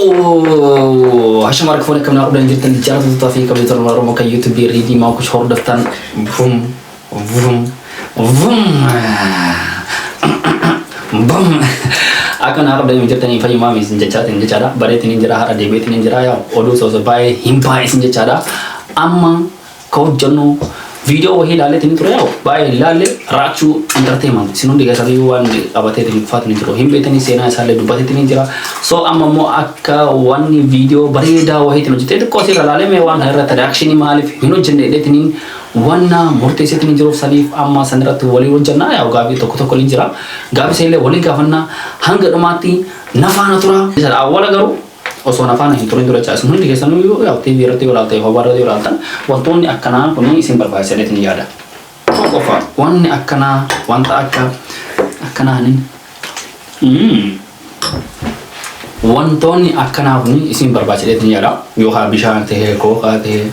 Yoo! Hashama harka fuune kamnaa kudhan jirtan jaallattoota fi kabajattoota Oromoo kan YouTube Riidii Maakush hordoftan vum vum vum bum akka naa qabdan jirtanii fayyumaa miisin jechaatiin jechaadha bareetiin hin jira haadha deebiitiin hin jira yaa oduu soosoo baay'ee hin baay'isin jechaadha amma ka hojjannu viidiyoo wahii ilaalleetiin ture yaa'u baay'ee ilaalle Raachuu Entertainment isin hundi keessatti waan qabateetiin dhufaatiin jiru hin beektanii seenaa isaallee dubbateetiin jira so amma immoo akka wanni viidiyoo bareedaa wahiitiin hojjetee xiqqoo asirra ilaalee mee waan kana irratti reakshinii maaliif hin hojjenne jedheetiin wanna murteesseetiin jiruuf saniif amma san irratti walii hojjannaa yaa'u gaafii tokko tokko ni jira gaafii sanillee walii gaafannaa hanga dhumaatti nafaana tura awwala garuu osoo na faana hin turin dura jecha isin hundi keessanuu yoo yaa'u TV irratti yoo ilaaltan yookaan irratti yoo ilaaltan wantoonni akkanaa kun isin barbaachisa jedheetiin yaada. Tokkoffaa wanni akkanaa wanta akka akkanaa ni wantoonni akkanaa kun isin barbaachisa jedheetiin yaada yookaan bishaan ta'ee kookaa ta'ee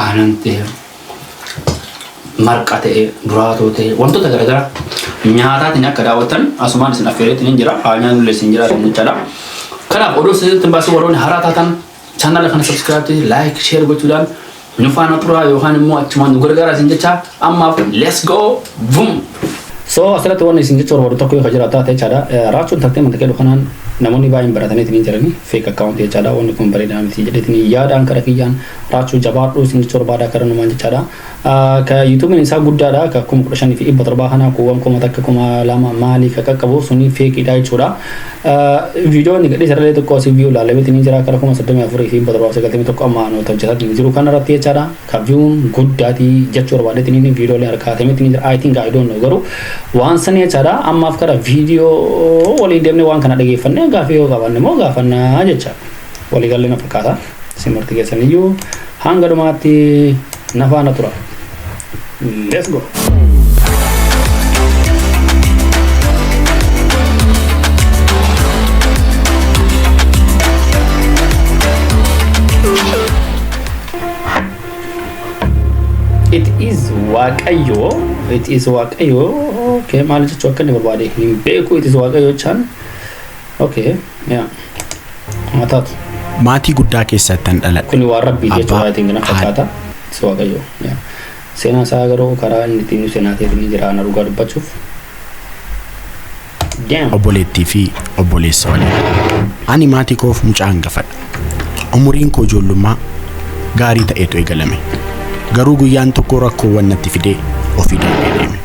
aanan ta'ee marqa ta'e duraatoo ta'e wantoota garaagaraa nyaataatiin akka daawwattan asumaan isin affeereetiin hin jira haa nyaannullee isin jira jechaadha. Kanaaf oduu isinitti hin baasin warroonni haaraa taatan chaanala kana subscribe ta'e like share gochuudhaan nu faana turaa yookaan immoo achumaan nu gargaaraa isin jecha ammaaf let's go boom. So asirratti wanni isin jecha barbaadu tokko yoo jiraatu taate jechaadha. Raachuun tartee manta jedhu kanaan namoonni baay'een barataniitiin hin jirani fake account jechaadha. Wanni kun bareedaa miti jedheetiin yaadaan kara kiyyaan Raachuu jabaadhu isin jechuu barbaada kara numaan jechaadha. Ka yuutuubiin isaa guddaadha ka 15,700 kana kuuwwan 1000 2000 maalii ka qaqqabu suni feekiidha jechuudha. Viidiyoo inni gadhiise irra xiqqoo asii viyuu ilaalameetiin ni jira kara 34,791 amma nuti hojjetaa jiru kana irratti jechaadha. Ka viyuun guddaatii jechuu barbaadeetiin inni viidiyoolee harkaatemeetiin ni jira. I think I don't know garuu waan sani jechaadha ammaaf kara viidiyoo waliin deemnee waan kana dhageeffannee gaafii yoo qabaanne immoo gaafannaa jecha. Waliigallee na fakkaata. Isin marti keessan iyyuu hanga dhumaatti na faana tura. Let's go. It is Waaqayyo. It is Waaqayyo. Okay, maal jechuu akka inni barbaade hin beeku. It is Waaqayyo jechaan. Okay, yeah. Haa taatu. Maatii guddaa keessattan dhaladhe. Kuni waan rabbiiti Abbaa, jechuudha. I think na haadha. fakkaata. Si Waaqayyo. Yeah. Seenaa isaa garuu karaa inni ittiin seenaa ta'e ni jira ana dhugaa dubbachuuf. Damn. Obboleettii fi obboleessa waliin. Ani maatii koof mucaa hangafadha. Umuriin koo ijoollummaa gaarii ta'eetu eegalame. Garuu guyyaan tokko rakkoowwan natti fidee ofii darbee deeme.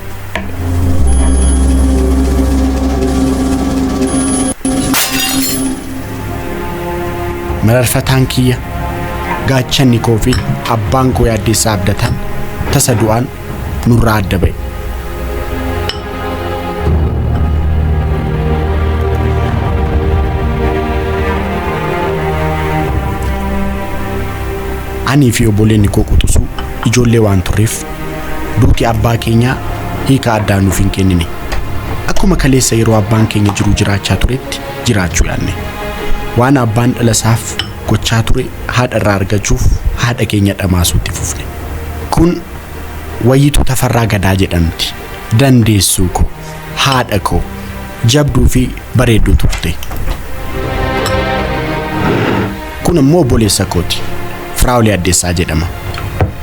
Mararfataan kiyya, gaachanni koo fi abbaan koo Yaaddeessaa Abdataan tasa du'aan nurraa adda ba'e. Anii fi obboleonni koo quxusuu ijoollee waan turreef duuti abbaa keenyaa hiika addaa nuuf hin kennine. Akkuma kaleessa yeroo abbaan keenya jiru jiraachaa turetti jiraachuu yaadne. Waan abbaan dhala isaaf gochaa ture haadha irraa argachuuf haadha keenya dhamaasuutti fufne. Kun Wayituu Tafarraa Gadaa jedhamti. Dandeessuu koo, haadha koo, jabduu fi bareedduu turte. Kun immoo obboleessa kooti. Firaa'olee Addeessaa jedhama.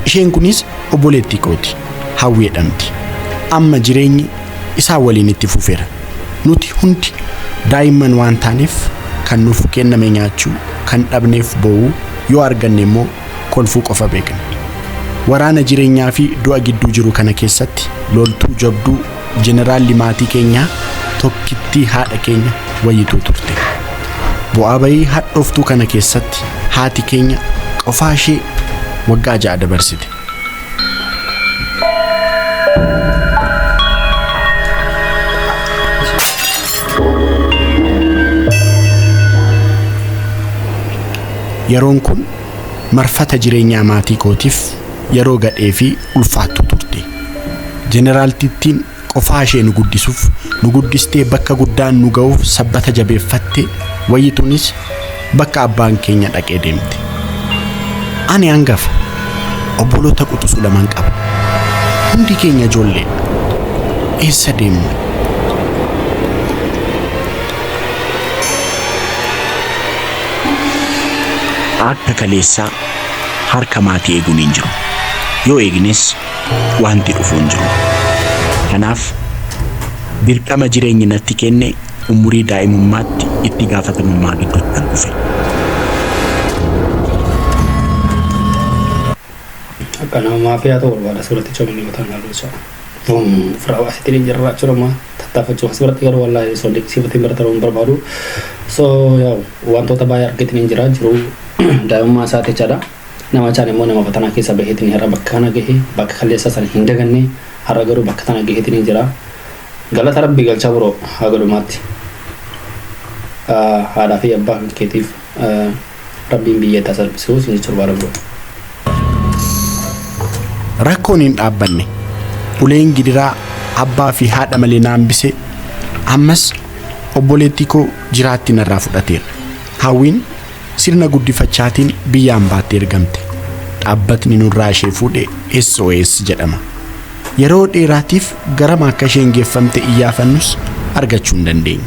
Isheen kunis obboleettii kooti. Hawwii jedhamti. Amma jireenyi isaan waliin itti fufeera. Nuti hundi daa'imman waan taaneef kan nuuf kenname nyaachuu, kan dhabneef boo'uu, yoo arganne immoo kolfuu qofa beekna. Waraana jireenyaa fi du'a gidduu jiru kana keessatti loltuu jabduu jeneraalli maatii keenyaa tokkittii haadha keenya Wayituu turte. Bu'aa bayii hadhooftuu kana keessatti haati keenya qofaa ishee waggaa 6 dabarsite. Yeroon kun marfata jireenyaa maatii kootiif yeroo gadhee fi ulfaattuu turte. Jeneraaltittiin qofaa ishee nu guddisuuf nu guddistee bakka guddaan nu ga'uuf sabbata jabeeffatte Wayituunis Bakka abbaan keenya dhaqee deemte. Ani hangafa. Obboloota quxisuu lamaan qaba. Hundi keenya ijoolleedha. Eessa deemna? Akka kaleessaa harka maatii eeguun hin jiru. Yoo eegnes wanti dhufu hin jiru. Kanaaf dirqama jireenyi natti kenne umurii daa'imummaatti itti gaafatamummaa gidduutti kan dhufe. Akka nama maafiyaa ta'uu barbaada suuratti coomni mataan halluu isaa. Boom ofirraa baasitti ni jirra jechuudha tattaafachuu as biratti garuu wallaahi osoo dinqisiifatee bira ta'uu hin barbaadu. So yaa'u wantoota baay'ee argatiin hin jira jiru daa'imummaa isaati jechaadha. Nama caan immoo nama fatanaa keessa baheetiin har'a bakka kana gahe, bakka kaleessa sana hin daganne, har'a garuu bakka tana gaheetiin hin jira. Galata Rabbii galchaa biroo haga dhumaatti. Haadhaa fi abbaa keetiif Rabbiin biyya itti salphisuu sin jechuu barbaada biroo. Rakkoon hin dhaabbanne. Uleen gidiraa abbaa fi haadha malee na hambise ammas obboleettii koo jiraatti narraa fudhateera. Hawwiin sirna guddifachaatiin biyyaan baattee ergamte. Dhaabbatni nurraa ishee fuudhe SOS jedhama. Yeroo dheeraatiif garama akka isheen geeffamte iyyaafannus argachuu hin dandeenye.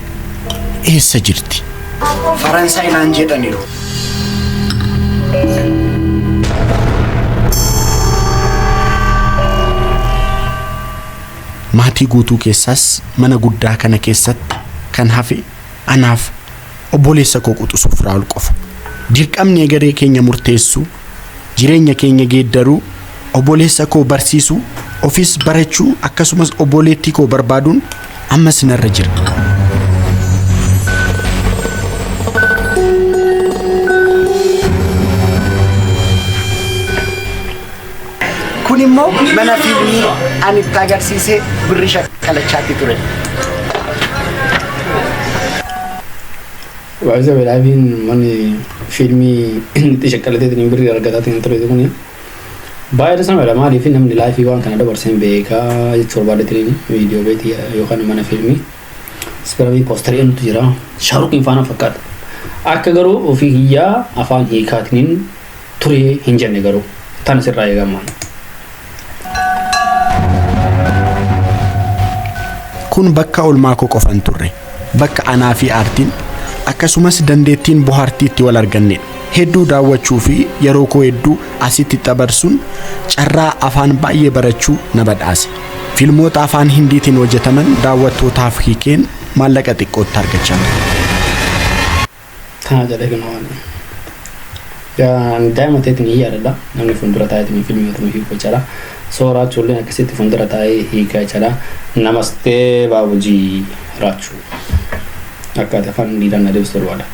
Eessa jirti? Faransaay naan jedhaniiru. Maatii guutuu keessaas mana guddaa kana keessatti kan hafe anaaf obboleessa koo quxisuuf Firaa'ol qofa. Dirqamni egeree keenya murteessuu, jireenya keenya geeddaruu, obboleessa koo barsiisuu, ofis barachuu akkasumas obboleettii koo barbaaduun ammas narra jira. Kun immoo mana fiilmii ani itti agarsiisee birri shakkalachaatti ture. Baay'ee bilaafiin manni fiilmii itti shakkalateetiin birrii argataatiin ture kuni. Baay'ee sana maaliif namni life waan kana dabarseen beekaa jechuu barbaadeetiin viidiyoo beetii yookaan mana fiilmii. Ispirabii poosterii nuti jira. Shaarukiin faana fakkaata. Akka garuu ofii kiyyaa afaan hiikaatiin ture hin jenne garuu tan sirraa eegamaan. Kun bakka oolmaa koo qofan turre. Bakka anaa fi aartiin akkasumas dandeettiin bohaartii itti wal argannedha. Hedduu daawwachuu fi yeroo koo hedduu asitti dabarsuun carraa afaan baay'ee barachuu na badhaase. Filmoota afaan Hindiitiin hojjetaman daawwattootaaf hiikeen maallaqa xiqqootti argachaa ture. Tana jedhee kan waan. Yaa daa'ima ta'eetiin hin yaadadha. Namni fuuldura taa'eetiin fiilmii otoo hiiku jechaadha. So raachuulleen akkasitti fuuldura taa'ee hiikaa jechaadha. Namastee baabujii raachuu. Akka ati afaan Hindiidhaan na deebistu barbaada.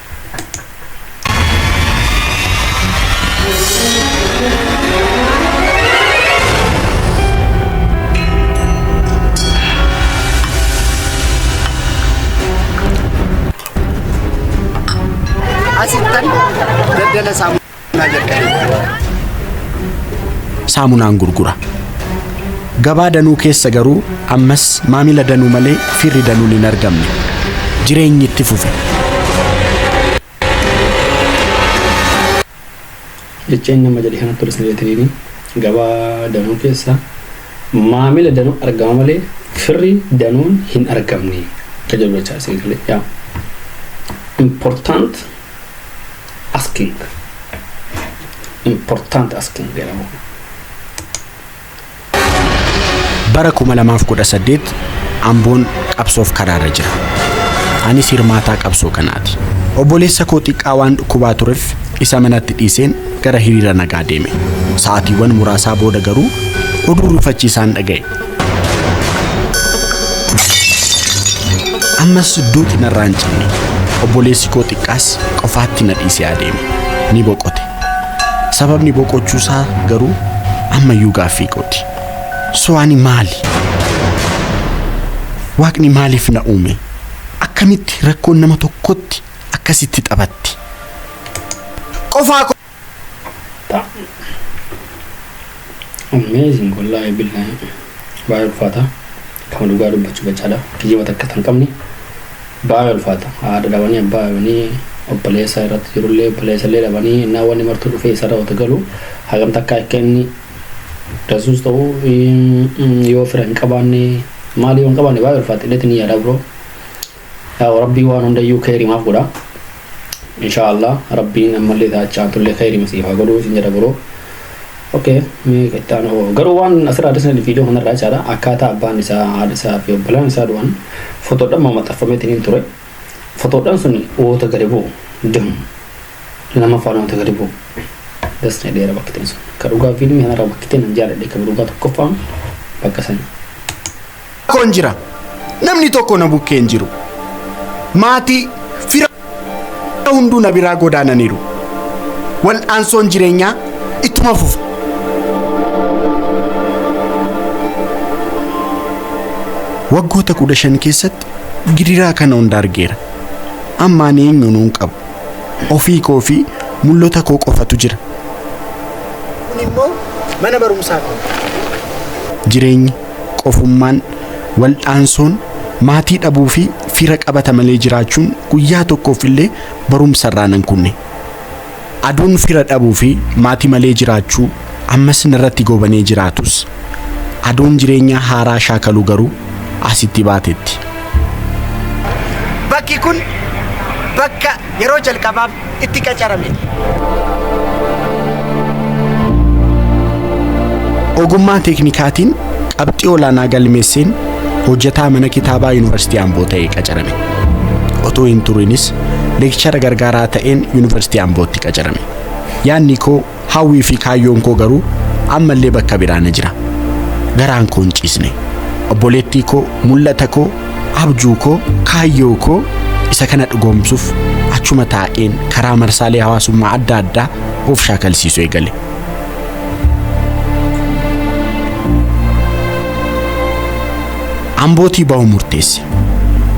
Asittan daldala saamunaa jalqabe. Saamunaan gurgura. Gabaa danuu keessa garuu ammas maamila danuu malee firri danuun hin argamne. Jireenyi itti fufe. Jecheen nama jedhe kanatti tolis jedhetiniini gabaa danuu keessa maamila danuu argama malee firri danuun hin argamne akka jedhu jechaa isin galee yaa important asking, important asking jedhamu. Bara 2018 Amboon qabsoof karaarra jira. Anis hirmaataa qabsoo kanaati. Obboleessa koo xiqqaa waan dhukkubaa tureef isa manatti dhiiseen gara hiriira nagaa deeme. Sa'aatiiwwan muraasaa booda garuu oduu rifachiisaan dhaga'e. Ammas duuti narraa hin cinne. Obboleessi koo xiqqaas qofaatti na dhiisee adeeme. Ni boqote. Sababni boqochuusaa garuu ammayyuu gaaffii kooti. So ani maali? Waaqni maaliif na uume? Akkamitti rakkoon nama tokkotti akkasitti taphatti? Qofaa Amazing, wallaahi billahi baay'ee ulfaata. Kama dhugaa dubbachuu jechaadha. Kijiba takka kan qabne baay'ee ulfaata. Haadha dhabanii, abbaa dhabanii. Obboleessa irratti jirullee, obboleessa illee dhabanii, innaa wanni martuu dhufee isarra wata galu, hagam takka akka inni dasuus ta'u yoo fira hin qabaanne, maali yoo hin qabaanne, baay'ee ulfaatti illee ni yaada, bro. Yaa Rabbii, waan hundayyuu keerimaaf godha. Inshaallah Rabbiin ammallee taachaa tullee keerima siif haa godhuu isin jedha, bro. Okay, mee qixxaan hoo garuu waan asirraa adda viidiyoo kanarraa jechaadha, akkaataa abbaan isaa, haadha isaa fi obbolaan isaa du'an fotoodhaan maxxanfameetiin ture. Fotoodhaan sun woota gadi bu'u dum lammaffaan woota gadi bu'u. Dasni dheera bakki sun. Ka dhugaa fiilmii kanarraa bakki nan jaalladhe ka dhugaa tokkoffaan bakka sani. Koon jira. Namni tokko na bukkee hin jiru. Maatii fira hunduu na biraa godaananiiru. Wal'aansoon jireenyaa ittuma fufa. Waggoota 15 keessatti gidiraa kana hunda argeera. Amma ani eenyuun hin qabu. Ofii koo fi mul'ata koo qofatu jira. Kun immoo mana barumsaa koo. Jireenyi, qofummaan, wal'aansoon, maatii dhabuu fi fira qabata malee jiraachuun guyyaa tokkoof illee barumsa irraa nan kunne. Aduun fira dhabuu fi maatii malee jiraachuu ammas narratti gobanee jiraatus, aduun jireenya haaraa shaakaluu garuu asitti baatetti. Bakki kun bakka yeroo jalqabaaf itti qacaramedha. Ogummaa teeknikaatiin qabxii olaanaa galmeesseen hojjetaa mana kitaabaa Yuunivarsiitii Amboo ta'ee qacarame. Otoo hin turinis lecturer gargaaraa ta'een Yuunivarsiitii Ambootti qacarame. Yaadni koo, hawwii fi kaayyoon koo garuu ammallee bakka biraa na jira. Garaan koo hin ciisne. Obboleettii koo, mul'ata koo, abjuu koo, kaayyoo koo isa kana dhugoomsuuf achuma taa'een karaa marsaalee hawaasummaa adda addaa of shaakalsiisuu eegale. Ambootii bahu murteesse.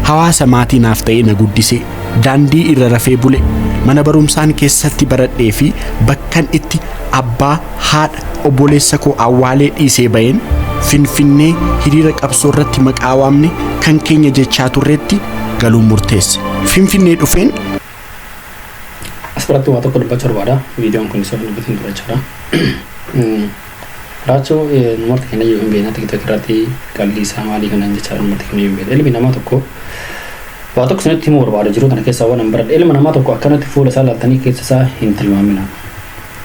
Hawaasa maatii naaf ta'ee na guddise, daandii irra rafee bule, mana barumsaan keessatti baradhee fi bakkan itti abbaa, haadha, obboleessa koo awwaalee dhiisee baheen, Finfinnee hiriira qabsoo irratti maqaa waamne kan keenya jechaa turreetti galuun murteesse. Finfinnee dhufeen As biratti waa tokko dubbachuu barbaada. Viidiyoon kun isa dubbatiin ture jechuudha. Raachuu namoota keenya iyyuu hin beekna, TikTok irratti qalbii isaa maalii kanan jechaadha, namoota keenya iyyuu hin beekna. Ilmi namaa tokko waa tokko isinitti himuu barbaada, jiru kana keessaa waan hin baradhe, ilma namaa tokko akkanatti fuula isaa laaltanii keessa isaa hin tilmaamina.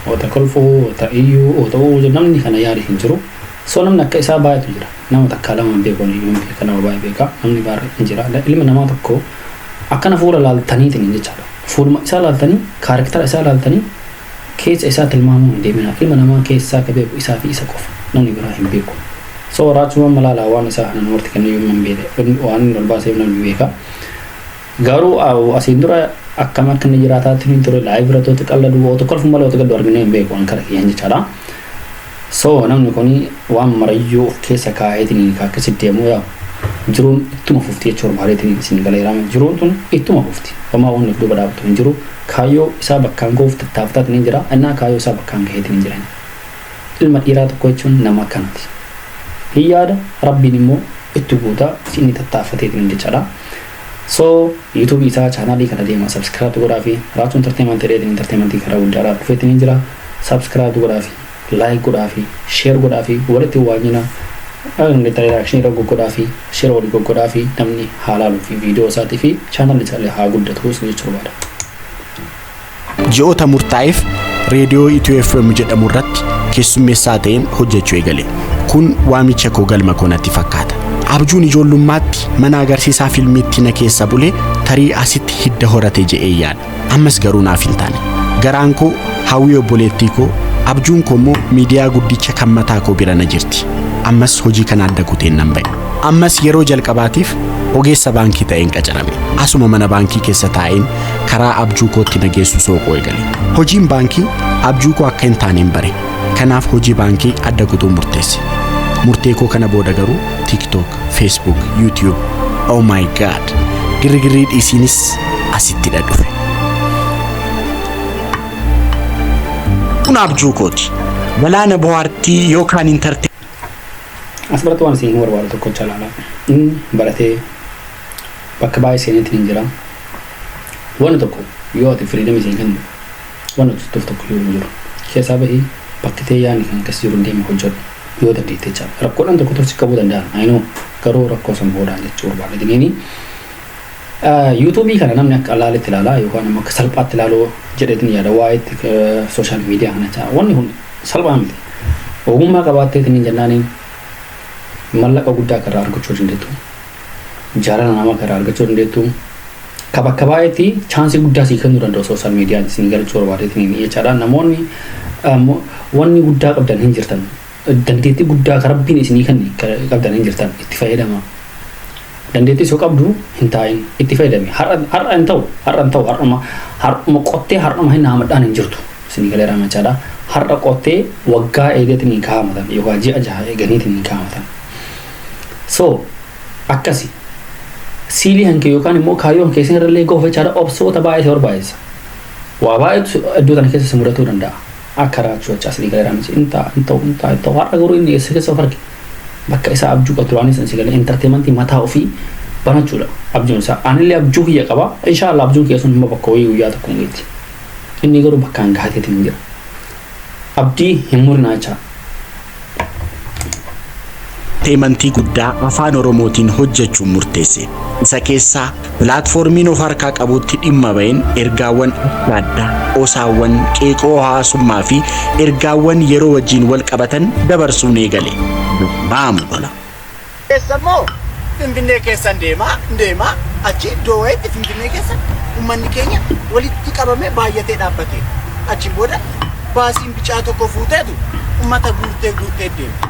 Oota kolfuu, oota iyyuu, oota uu, namni kana yaade hin jiru. So namni akka isaa baay'eetu jira. Nama takkaa lama hin beeku, iyyuu hin beeka, nama baay'ee beeka. Namni baay'ee hin jira. Ilmi namaa tokko akkana fuula laaltaniitiin jechaadha. Fuuluma isaa laaltanii, character isaa laaltanii keessa isaa tilmaamuu hin deemina. Ilma namaa keessaa akka beeku isaa fi isa qofa. Namni biraa hin beeku. So raachuun malaalaa waan isaa kana namatti kennu iyyuu hin beekne. Waan inni ol baasee namni beeka. Garuu asiin dura akkam akka inni jiraataatti hin ture, live irratti otoo qalladu, otoo kolfu malee otoo gaddu arginee hin beeku waan kara kiyyaan jechaadha. So namni kun waan marayyuu of keessa kaa'eetiin akkasitti deemu, yaa jiruun ittuma fufti jechuu barbaadeetiin isin galeera. Jiruun tun ittuma fufti. Homaa wanni of duuba dhaabatu hin jiru. Kaayyoo isaa bakkaan gahuuf tattaaffataatiin hin jira. Innaa kaayyoo isaa bakkaan gaheetiin hin jira. Ilma dhiiraa tokko jechuun nama akkanati. Hin yaada, Rabbiin immoo itti guutaa inni tattaaffateetiin jechaadha. So YouTube isaa channelii kana deema subscribe godhaa fi Raachuu Entertainment jedheetiin entertainmentii karaa guddaadhaa dhufeetiin hin jira. Subscribe godhaa fi like godhaa fi share godhaa fi walitti waanyina reaction irra goggodhaa fi share walii goggodhaa fi namni haa laaluu fi viidiyoo isaatii fi channelli isaallee haa guddatu isin jechuu barbaada. Ji'oota murtaa'eef reediyoo Itiyoo FM jedhamu irratti keessummeessaa ta'een hojjechuu eegale. Kun waamicha koo, galma koo natti fakkaata. Abjuun ijoollummaatti mana agarsiisaa fiilmiitti na keessa bule tarii asitti hidda horate je'ee yaada. Ammas garuu naaf hin taane. Garaan koo hawwii obboleettii koo, abjuun koo immoo miidiyaa guddicha kan mataa koo bira na jirti. Ammas hojii kana adda kuteen nan ba'e. Ammas yeroo jalqabaatiif ogeessa baankii ta'een qacarame. Asuma mana baankii keessa taa'een karaa abjuu kootti na geessu sooquu eegale. Hojiin baankii abjuu koo akka hin taaneen bare. Kanaaf hojii baankii adda kutuun murteesse. Murtee koo kana booda garuu TikTok, Facebook, YouTube, oh my God, girgirrii dhiisiinis asitti dhufe. Kun abjuu kooti. Galaana bohaartii yookaan entertain As biratti waan isin himuu barbaadu tokko jalaala. Inni baratee bakka baay'ee seeneetiin hin jira. Wanni tokko Yoo ati freedom isiin kennu waan hojjettuuf tokko yoo hin jiru. Keessaa bahii bakki ta'e yaadni kan akkas jiru deemi hojjedhu yoo dandeette jechaadha. Rakkoodhaan tokko tokko si qabuu danda'an. Ayinoo garuu rakkoo san boodaan jechuu barbaadetiniini. YouTubeii kana namni akka alaaletti ilaalaa yookaan immoo akka salphaatti ilaaluu jedheetiin yaada waa'eetti social media kana jecha. Wanni kun salphaa miti. Ogummaa qabaatteetiin jennaaniin mallaqa guddaa akka irraa argachuu dandeettu. Jaalala namaa akka irraa argachuu dandeettu. Ka bakka baay'eetti chanceii guddaa sii kennuu danda'u social mediaan isin galchuu barbaadeetiin jechaadha. Namoonni wanni guddaa qabdan hin jirtan. Dandeettii guddaa ka Rabbiin isinii kenne qabdan hin jirtan, itti fayyadama. Dandeettii soo qabdu hin taa'in, itti fayyadami. Har'a hin ta'u, har'a hin ta'u, har'uma har'uma qottee har'uma hin haamadhaan hin jirtu. Isinii galeera jechaadha. Har'a qottee waggaa eedeetiin hin kaa'amatan yookaan ji'a 6 eeganiitiin hin kaa'amatan. So akkasi. Siilii hanke yookaan immoo kaayyoo hanke isin irrallee goofa jechaadha, obsoota baay'ee si barbaachisa. Waa baay'eetu iddoo tana keessa si mudatuu danda'a. Akka raachuu jecha asii galeera miti, hin ta'a, hin ta'u, hin ta'a, hin ta'u. Har'a garuu inni eessa keessa of arge, bakka isaa abjuu qabu duraanis si galee entertainmentii mataa ofii banachuudha abjuun isaa. Anillee abjuu kiyya qaba. Inshaallah abjuun kiyya sun immoo bakka wayii guyyaa tokko hin geetti. Inni garuu bakka hin gaateetiin hin jira. Abdii hin murinaa jecha. Entertainmentii guddaa afaan Oromootiin hojjechuun murteesse. Isa keessaa platformiin of harkaa qabutti dhimma ba'een ergaawwan adda addaa, qoosaawwan, qeeqoo hawaasummaa fi ergaawwan yeroo wajjin wal qabatan dabarsuun eegale. Maamu tola. Keessa immoo Finfinnee keessan deemaa deemaa achi iddoo wayiitti Finfinnee keessa uummanni keenya walitti qabamee baay'atee dhaabbate. Achiin booda baasiin bicaa tokko fuuteetu uummata guurtee guurtee deema.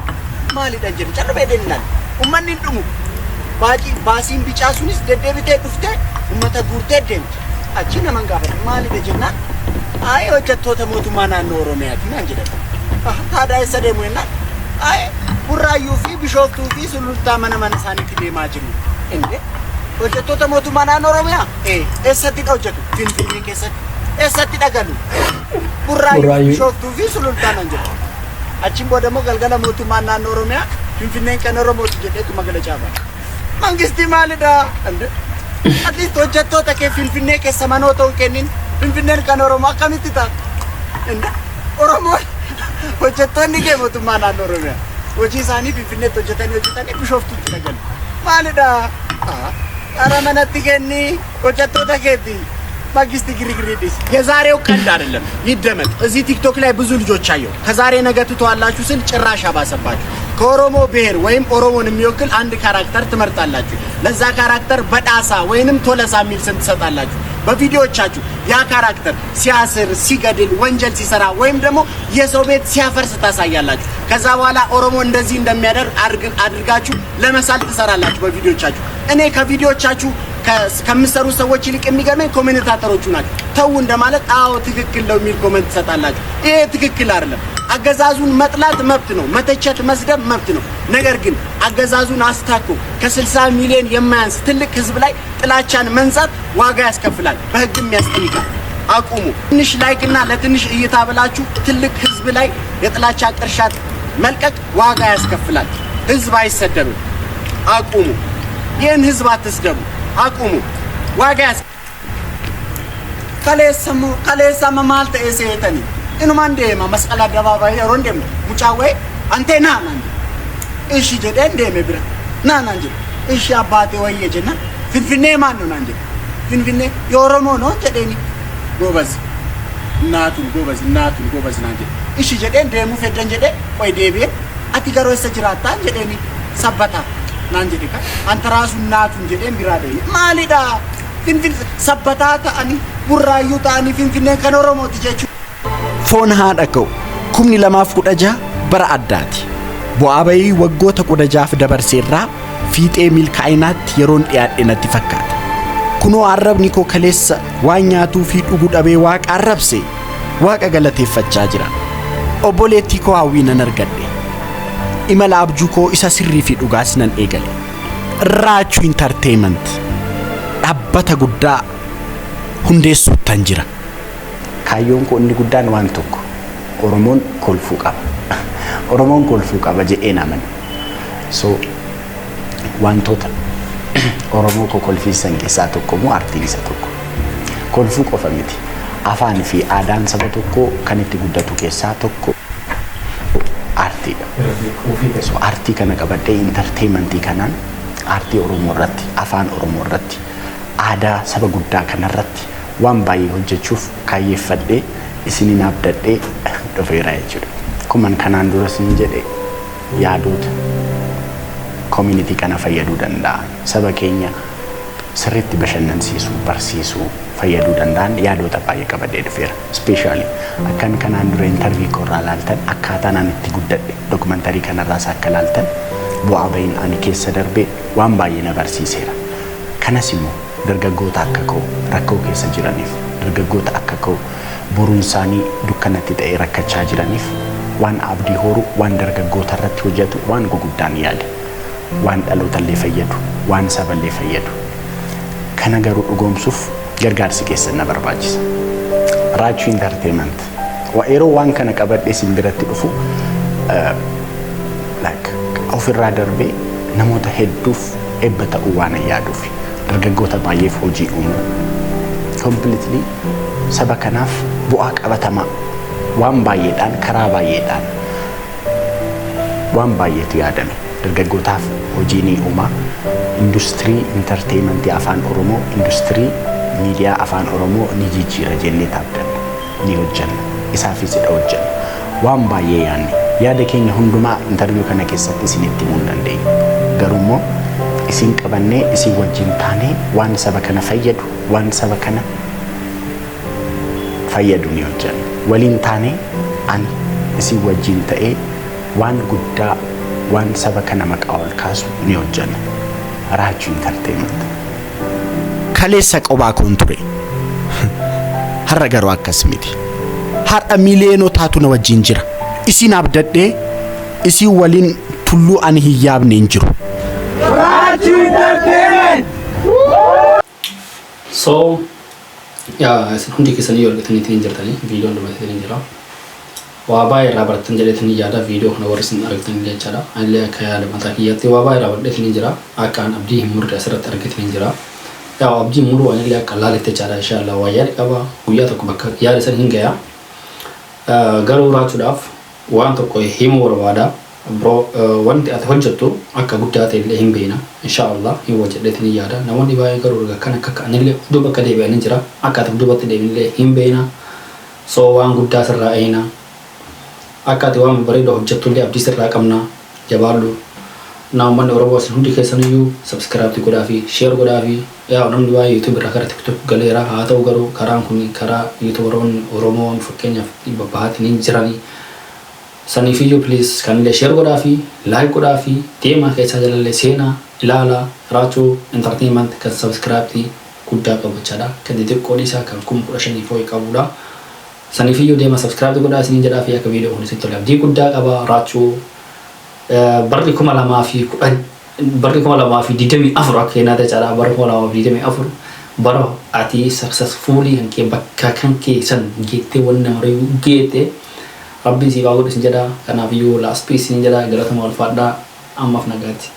Maalidha jedhu carrabee deemnaan uummanni hin dhumu. Baasiin bicaa sunis deddeebitee dhuftee uummata guurtee deemti. Achi naman gaafate, maalidha jennaan, "Ayi, hojjettoota mootummaa naannoo Oromiyaati" naan jedhan. Taadaa eessa deemu jennaan, "Ayi, Burraayyuu fi Bishooftuu fi Sulultaa mana mana isaaniitti deemaa jiru." Inde, hojjettoota mootummaa naannoo Oromiyaa? Ee, eessatti hojjetu? Finfinnee keessatti. Eessatti dhagalu? Burraayyuu, Burraayyuu. Bishooftuu fi Sulultaa naan jedhu. Achiin booda immoo galgala mootummaan naannoo Oromiyaa Finfinneen kan Oromooti jedheetu magala caaba. Mangistii maalidha? Inde, at least hojjettoota kee Finfinnee keessa manoota hin kennin, Finfinneen kan Oromoo akkamitti ta'a? Inde, Oromoon hojjettoonni kee mootummaa naannoo Oromiyaa hojii isaanii Finfinneetti hojjetanii hojjetanii Bishooftuutti dhagalu. Maalidha? Qara manatti kenni hojjettoota keeti. መንግስት ግርግር ዲስ የዛሬው ቀልድ አይደለም፣ ይደመጥ። እዚህ ቲክቶክ ላይ ብዙ ልጆች አየሁ። ከዛሬ ነገ ትተዋላችሁ ስል ጭራሽ አባሰባችሁ። ከኦሮሞ ብሔር ወይም ኦሮሞን የሚወክል አንድ character ትመርጣላችሁ። ለዛ character በዳሳ ወይንም ቶለሳ የሚል ስም ትሰጣላችሁ። በቪዲዮቻችሁ ያ character ሲያስር፣ ሲገድል፣ ወንጀል ሲሰራ ወይም ደግሞ የሰው ቤት ሲያፈርስ ታሳያላችሁ። ከዛ በኋላ ኦሮሞ እንደዚህ እንደሚያደርግ አድርጋችሁ ለመሳል ትሰራላችሁ በቪዲዮቻችሁ። እኔ ከቪዲዮቻችሁ ከምሰሩ ሰዎች ይልቅ የሚገርመኝ commentator ኦቹ ናቸው። ተው እንደማለት አዎ ትክክል ነው የሚል comment ትሰጣላችሁ። ይሄ ትክክል አይደለም። አገዛዙን መጥላት መብት ነው፣ መተቸት መስደብ መብት ነው። ነገር ግን አገዛዙን አስታኮ ከ60 ሚሊዮን የማያንስ ትልቅ ህዝብ ላይ ጥላቻን መንዛት ዋጋ ያስከፍላል፣ በህግም ያስጠይቃል። አቁሙ። ትንሽ like እና ለትንሽ እይታ ብላችሁ ትልቅ ህዝብ ላይ የጥላቻ ቅርሻት መልቀቅ ዋጋ ያስከፍላል። ህዝብ አይሰደብም። አቁሙ። ይህን ህዝብ አትስደቡ። አቁሙ። ዋጋ ያስ kaleessama maal ta'e seetanii, inumaan deema masqala addabaabaayii yeroo deemu mucaa wayi antee naa naan jedhe. Ishi jedheen deeme bira naa naan jedhe. Ishi abbaatee wayye jenna, Finfinnee maal ነው naan jedhe. Finfinnee የኦሮሞ ነው jedheeni. ጎበዝ እናቱን ጎበዝ እናቱን ጎበዝ naan jedhe. Ishi jedheen deemuu feddan jedhee, qoy deebi'ee, ati garuu eessa jiraattaan jedheeni, Sabbataa naan jedhe. Kan anta raasu እናቱን jedheen biraa deeme. Maalidha, Finfin Sabbataa ta'anii, Burraayyuu ta'anii Finfinneen kan Oromooti jechuudha. Foon haadha ka'u, 2016 bara addaati. Bu'aa bayii waggoota 16f dabarseerraa fiixee milkaa'inaatti yeroon dhiyaadhe natti fakkaata. Kunoo arrabni koo kaleessa waan nyaatuu fi dhugu dhabee Waaqa arrabse Waaqa galateeffachaa jira. Obboleettii koo Hawwii nan argadhe. Imala abjuu koo isa sirrii fi dhugaas nan eegale. Raachuu Entertainment dhaabbata guddaa hundeessuuttan jira. Kaayyoon koo inni guddaan waan tokko, Oromoon kolfuu qaba. Oromoon kolfuu qaba jedheen amana. So wantoota Oromoo koo kolfiisan keessaa tokko immoo aartiin isa tokko. Kolfuu qofa miti. Afaan fi aadaan saba tokkoo kan itti guddatu keessaa tokko aartiidha. So aartii kana qabadhee, entertainmentii kanaan, aartii Oromoo irratti, afaan Oromoo irratti, aadaa saba guddaa kanarratti waan baay'ee hojjechuuf kaayyeeffadhee, isiniin abdadhee dhufeera jechuudha. Kuman kanaan dura isin jedhe, yaadota community kana fayyaduu danda'an, saba keenya sirriitti bashannansiisuu, barsiisuu, fayyaduu danda'an yaadota baay'ee qabadhee dhufeera. Especially akkan kanaan dura interview koorraa laaltan, akkaataan ani itti guddadhe, documentary kanarraas akka laaltan, bu'aa bahiin ani keessa darbee waan baay'ee na barsiiseera. Kanas immoo dargaggoota akka koo rakkoo keessa jiraniif, dargaggoota akka koo boruun isaanii dukkanatti ta'ee rakkachaa jiraniif waan abdii horu, waan dargaggoota irratti hojjetu, waan guguddaan yaade, waan dhalootallee fayyadu, waan saballee fayyadu. Kana garuu dhugoomsuuf gargaarsi keessan na barbaachisa. Raachuu Entertainment. Yeroo waan kana qabadhee isin biratti dhufu, like, ofirraa darbee namoota hedduuf eebba ta'uu waan yaaduuf, dargaggoota baay'eef hojii uumuu, completely saba kanaaf bu'aa qabatamaa waan baay'eedhaan, karaa baay'eedhaan waan baay'eetu yaadame. Dargaggootaaf hojii ni uumaa, industirii entertainmentii afaan Oromoo, industirii miidiyaa afaan Oromoo ni jijjiira jennee taabdanna, ni hojjenna, isaafis hidha hojjenna. Waan baay'ee yaadne, yaada keenya hundumaa interview kana keessatti isinitti himuu hin dandeenyu. Garuu immoo isin qabannee, isin wajjin taanee waan saba kana fayyadu, waan saba kana fayyadu ni hojjenna. Waliin taanee, ani isin wajjin ta'ee waan guddaa, waan saba kana maqaa ol kaasu ni hojjenna. Raachuu Entertainment. Kaleessa qophaa koon ture. Har'a garuu akkas miti. Har'a miiliyoonotaatu na wajjin jira. Isin abdadhee isin waliin tulluu ani hin yaabne hin jiru. Raachuu Entertainment! So yaa, isin hundi keessanii yoo argataniitiin hin jirtanii, viidiyoon dhumatanii jira. Waa baay'ee irraa barattan jedheetiin yaada viidiyoo kana warri isin argatan jechaadha. Anillee akka yaada mataa kiyyaatti waa baay'ee irraa baradheetiin hin jira. Akka an abdii hin murre asirratti argatiin hin jira. Yaa, abdii muruu anillee akka laaletti jechaadha. Inshallah waa yaada qaba. Guyyaa tokko bakka yaada san hin gayaa. Garuu raachuudhaaf waan tokko himuu barbaada. Bro, wanti ati hojjettu akka guddaa ta'e illee hin beekna. Inshallah hin hojjedheetiin hin yaada. Namoonni baay'ee garuu kan akka anillee duuba akka deebi'anii jira. Akka ati duubatti deebinillee hin beekna. So waan guddaa sirraa eeyna. Akka ati waan bareedaa hojjettullee abdii sirraa qabna. Jabaadhu. Na uummanni Oromoo, isin hundi keessaniyyuu subscribe godhaa fi share godhaa fi. Yaa, namni baay'ee YouTube irraa gara TikTok galeera. Haa ta'u garuu karaan kun karaa YouTuberoonni Oromoo fakkeenyaaf babbahaatiin hin jiranii. Saniifiyyuu please kanillee share godhaa fi like godhaa fi deemaa keessaa jalallee seenaa ilaalaa. Raachuu Entertainment kan subscribe guddaa qabu jechaadha. Kan xixiqqoo dhiisaa, kan 15,000 fooyyee qabudha. Saniifiyyuu deema subscribe godhaa isiniin jedhaa fi akka viidiyoo kun isitti tole abdii guddaa qaba. Raachuu, barri 2010, barri 2024 akka keenyaa jechaadha. Bara 2024 bara ati successfully kan kee bakka kan kee san geettee wanni nama geette rabbiin siif haa godhu isin jedha. Kanaafiyyuu last peace isin jedha. Galatuma, ulfaadhaa, ammaaf nagaatti.